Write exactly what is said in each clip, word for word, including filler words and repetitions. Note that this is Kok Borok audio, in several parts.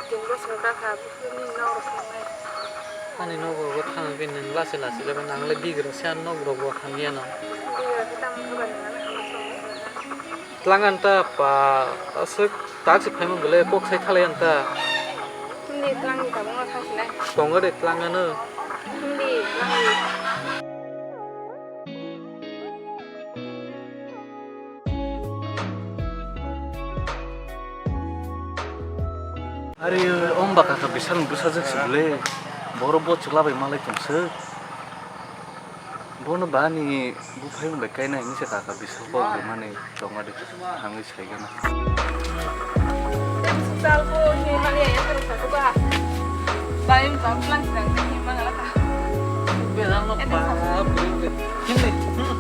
Chwngno swngkha kha, buphuruni nok rok thangnai. Ani nok rogo thang khe nwng lachi lachi le mano, ang le bigra se, ani nok rogo hamya no. Bigra khe tamo khe ba nwng ano hamya songwi. Tlang an ta pa aswk tak se phaimung bele kok sai thalai an ta. Hindi tlang ni tabuk no thang sinai. Tongo de tlang ano. Hindi tlang ni. Are, om ba kaka bisal ni bwsajwk se bwle. Boro bo chwla bai malai tong se. Bono ba ani buphai bai kaina hinwi se kaka bisal kok rimani tongo de thangwi saigana. Tei bisal ko hinwi maliya ya karo sakuba. Bai bam lang lang hinwi mangala ka. Belang no ba bwrwi de. Hindi. Hmm.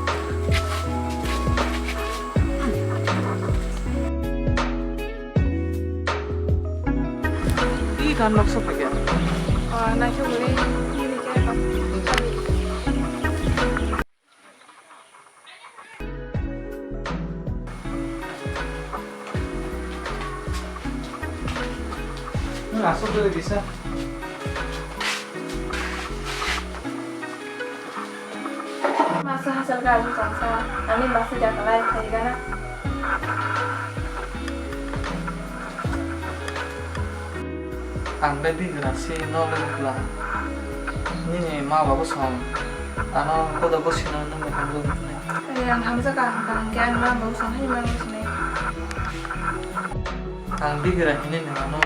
Ih, kan noksa pakai. Oh, naisok le, ini kayak apa? Asok dulu bisa. Masa hasil gaji tongsa, ani masa jakalai khaigana. Ang bai bigra si no le bwla. Nini ma babo song. Ano kodo bosino nung hamjak nai. Ang hamjak ang kang khe ang ma babo song hai ma babo sinai. Ang bigra hini nung ano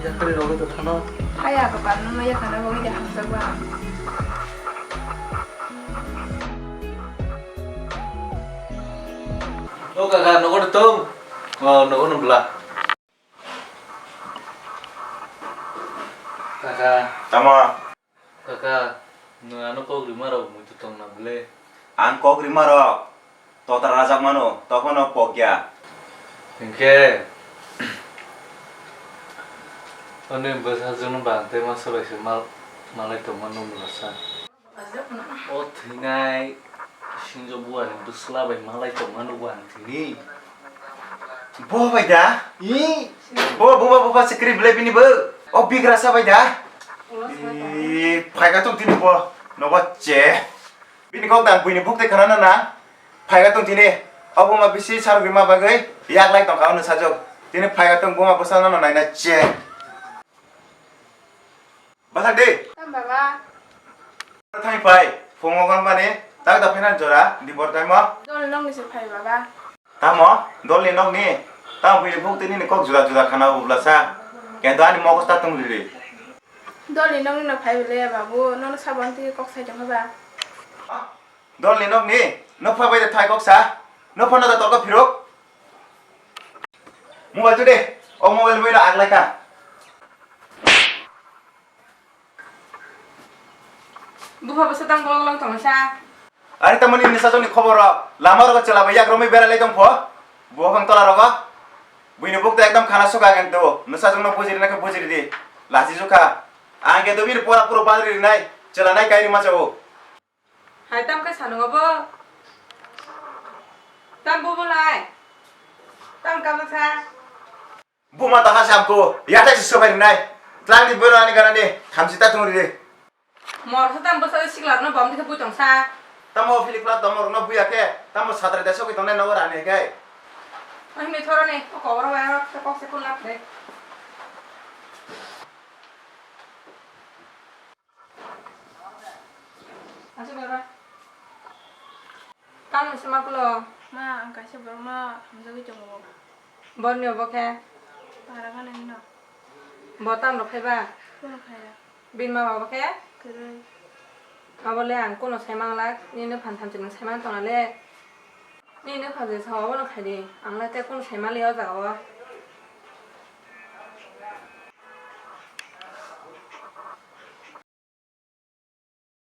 yakari rogo to thano. Haya ko pan no yakana bo ida hamjak ba. O kaka, nogo de tong. O, nogo no bla. Kaka. Tamo? Kaka, nwng ano kok rima rok muitu tong na bwle? Ang kok rima rok. Totra rajak mano, tophano pokya. Hinkhe, ani bwsajwkno bang tei masa bai se mal, malai tongma nung bwlasa. O thwinai sinjo buani bwsla bai malai tongma nukgo ang thwini. Bo bai da? I? Bo, bo, bo, bo, bo, sikri bwle bini bo. O bigrasa bai da? I, phaika tong tini bo. Nogo che. Bini kok dang buini buk tei khana na na. Phaika tong tini. Obo ma bisi sarugwi ma bagwi yak lai tongkha ono sajwk. Tini phaika tong buma bwsa no naina che. Bathak de. Tam baba. Thani pai, phungo kon bani, tak da phainan jora, di bor time o. Dol nokni se phai baba. Tamo, dol ni nokni, tamo bini buk tini ni kok juda juda khana ubla sa. Kento ani mokos ta tong riri. Dol ni nokni no phai bole babu, nono sabon ti kok sai tong ba. Dol ni nokni, no pha bai de thai kok sa, no pha no da torko phirok. Mobile tu de, o mobile bai no aglai ka. Bupha bwsa tang bolong bolong tongsa. Ari tamoni nini sajwkni khobor rok, lama rogo chwla bai yak romwi berai lai tong pho. Buphang tola rogo. Buini buk to ekdom khana suka kento. Nini sajwkno bujiri na khe bujiri di. Lachi jukha. Ang kento bini pora puro badri rinai. Chwla nai kairi ma chao. Hai tam khe sanungo bo. Tam bo bo lai. Tam kama kha. Buma taha samko, yatek se sobai rinai. Tlangni bwrwani ganani khamsi ta tungri de. Mor khe tam bwsa sikla no bom dikhe bui tongsa. Tamo philip kla tamo rokno buya khe, tamo satra de sokoi tongnai nogo rani khe. Ani thoroni, o kobor bai rok se kok se kun lap de. Aswk ora. Tamo se ma kulo? Ma, ang kaisa borokno hamjagwi tongo. Borni obo khe? Para gana hino. Bo tamo rok phaiba? Bono phaiya. Bini ma baba khe? Kwrwi. Abo le ang kuno sai manglak, nini phan thamchi nwng sai man tongna le. Nini phan je sao abono khai di, ang le tei kuno sai manliya o jaga o.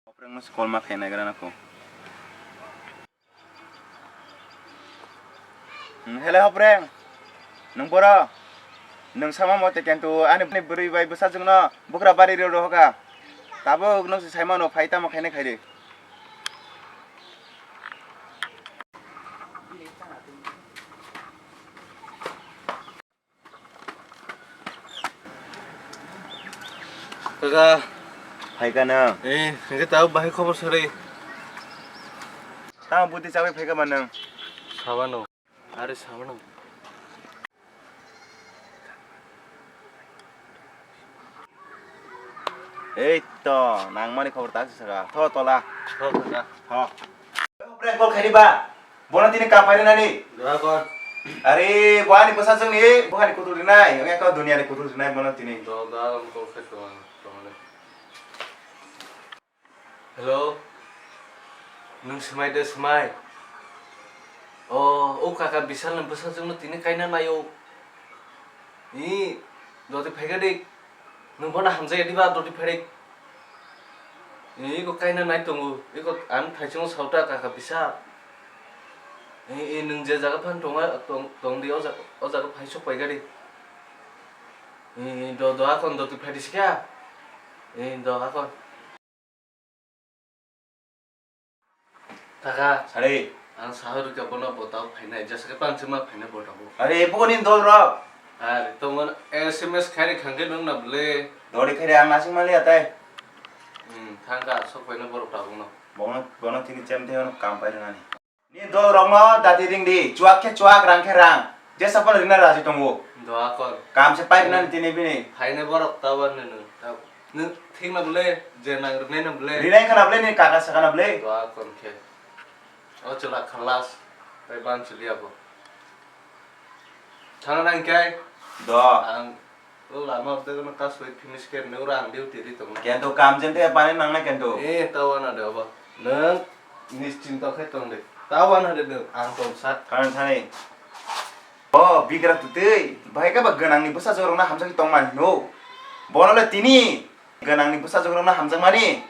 Hoprengno se kolma khainai gra nako. Hmm, hele hopreng. Nwng boro? Nwng sama mote kento ani bwrwi bai bwsajwkno bugra bari rw rohoka. Tabuk nwng se saimano phai tamo khainai khaidi. Kaka. Phaikha nang? Eh, hingke tabo bahai khobor sari. Tamo buti chabai phaikha ba nang? Sabano. Are sabano. Ei to, nangmani khobor tak saka. Tho tola. Tho kaka. Tho. Prank call khairi ba? Bono tini kam pairi nani? Dua kon. Are, bo ani bwsajwk ni, bo ani kutul rinai. Ang ekho duniya ni kutul rinai bono tini. Do, do, ang call khai tongo, tongo. Hello. Nwng swmai de swmai? O, o kaka Bisal ni bwsajwk no tini kaina naio. Ni, doti phaikha de. Nwng bono hamjaya diba doti pharik? Iko kaina nai tongo, iko ang thaichungo sauta kaka bisa. I, i, nwng je jaga phan tonga, tong, tong di o jaga, o jaga phai sok pai gari. I, i, do, do akon doti phai di sikya. I, do akon. Kaka, sari. Ang saha rwkha bono bo tabo phainai, jesa khe panchima phainai bo tabo. Are, bugo ni dol rok. Are, to mon S M S khairi khangke nung na bwle. Dori khairi ang nasing mali atai. Hmm, thangka sok phainai borok tabuk no. Bono, bono tini chem the ono kam pai nani. Ni dol rok no dati ring di, chuak khe chuak, rang khe rang. Jesa pon rina raji tongo. Doa kor. Kam se pai nani tini bini. Phainai borok tabo nunu. Tab-, nwng thik na bwle, je nang rwnai na bwle. Rinai khana bwle, ni kaka sakana bwle. Doa kon khe. O chwla khalas, tai ban chwli abo. Thana nang kai? Do. Ang o lama de no kasoi finish khe, nang ura ang duty ri tong. Kento kam jen te bani nang na kento. Eh, tawa na de abo. Nwng nischinta khai tong de. Tawa na de nwng, ang tong sat. Karan thani. O, bigra tutui, bahai khe ba gwnangni bwsajwk rokno hamjagwi tongmani hino. Bono le tini gwnangni bwsajwk rokno hamjakmani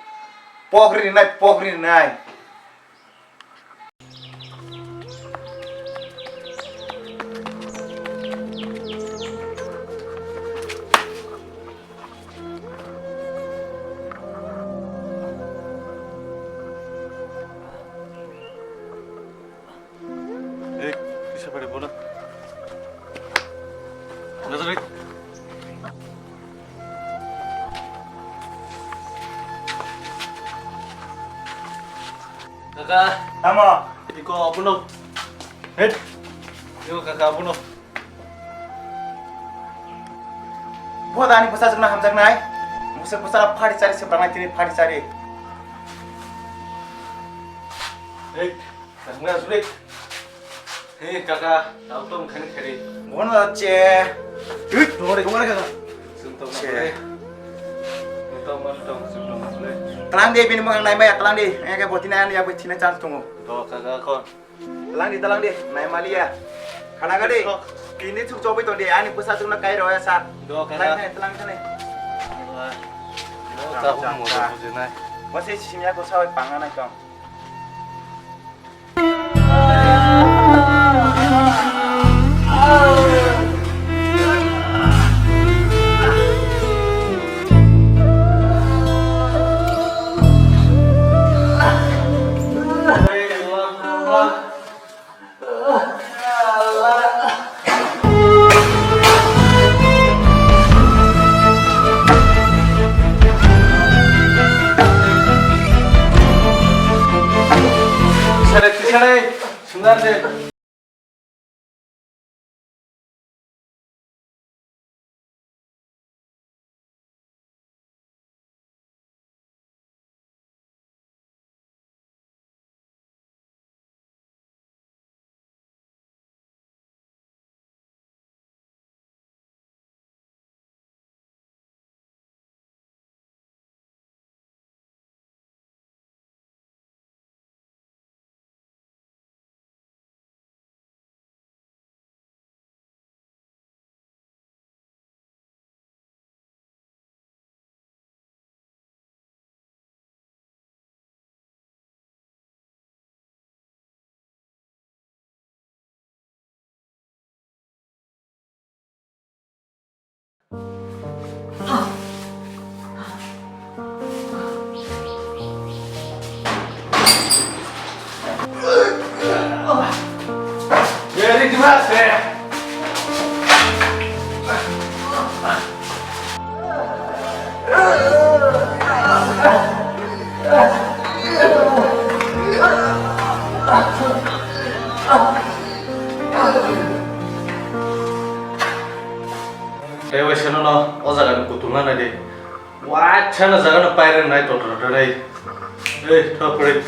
pokri rinai, pokri rinai. Eh, kisa pada bola. Nazar, eh. Kaka. Tamo. Iko abuno. Het. Iko kaka abuno. Bo dani bwsajwkno hamjaknai. Musa bwsala phari chari se bangai tini phari chari. Hei, kasungna sulik. Hei, kaka, tau tong khani khari. Bono che. Hei, dongore, dongore kaka. Sung tong che. Tong man tong, sung tong man le. Tlang de bini mung nai maya tlang de. Eke botine ani ya botine chance tongo. Do kaka kon. Talang di, talang di, nai maliya. Khana gadi. Kini chuk chobwi tong di, ani bwsa chukno kai roya sa. Do, khana. Talang di, talang di. Wah. Cham, cham, cham. Wasi simya ko sawi panga nai tong. Sare, sare, sundar de. Tei bai seno no o jaga ni kutung na nai di. Wacha na jaga no paire nai to to to dai. Ei, to pore.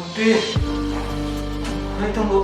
Ante, ante mo.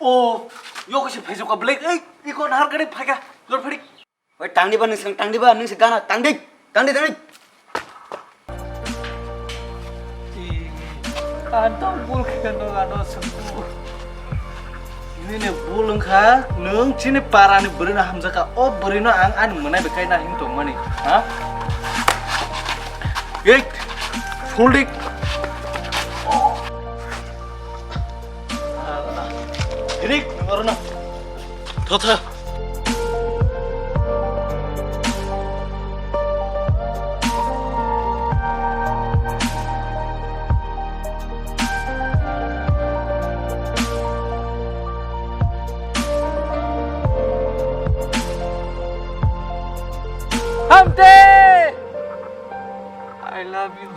O, yo kasi phaijakha Black, ei, iko nahar gari phaika, lor phari. Oi, tangdi ba, nung sing tangdi ba, nung sing gana, tangdi, tangdi, tangdi. Ih, kanto bul khe no ano sengku. Nini bul wngkha, nwng chini parani bwrwino hamjakha, o bwrwino ang ani mwnai bai kaina him tongmani, ha? Ek, fuldik. Hirik, orono. Tho, tho. Hamte! I love you.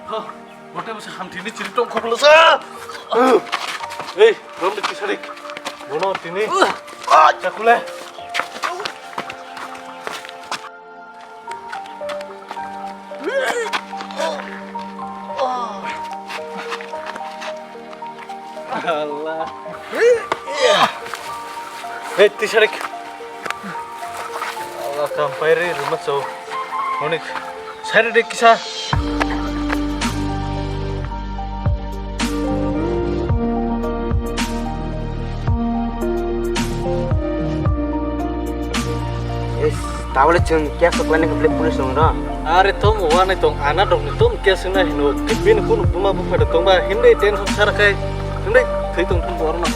Ho, bote bose hamtini chiri tong khobolo sa. Ei, romni tisarik. Bono tini. Ah, chakule. Allah. Hei, tisarik. Allah, kampai ri, ruma chau. Onik, sari de kisa. Is, tabole chwng case kwlaina khe police rok no. Are tom uanai tong ana rok ni tom case wngna hino. Bini kunu buma bupha da tongba himde tension sara khai himde thwi tong thung borno.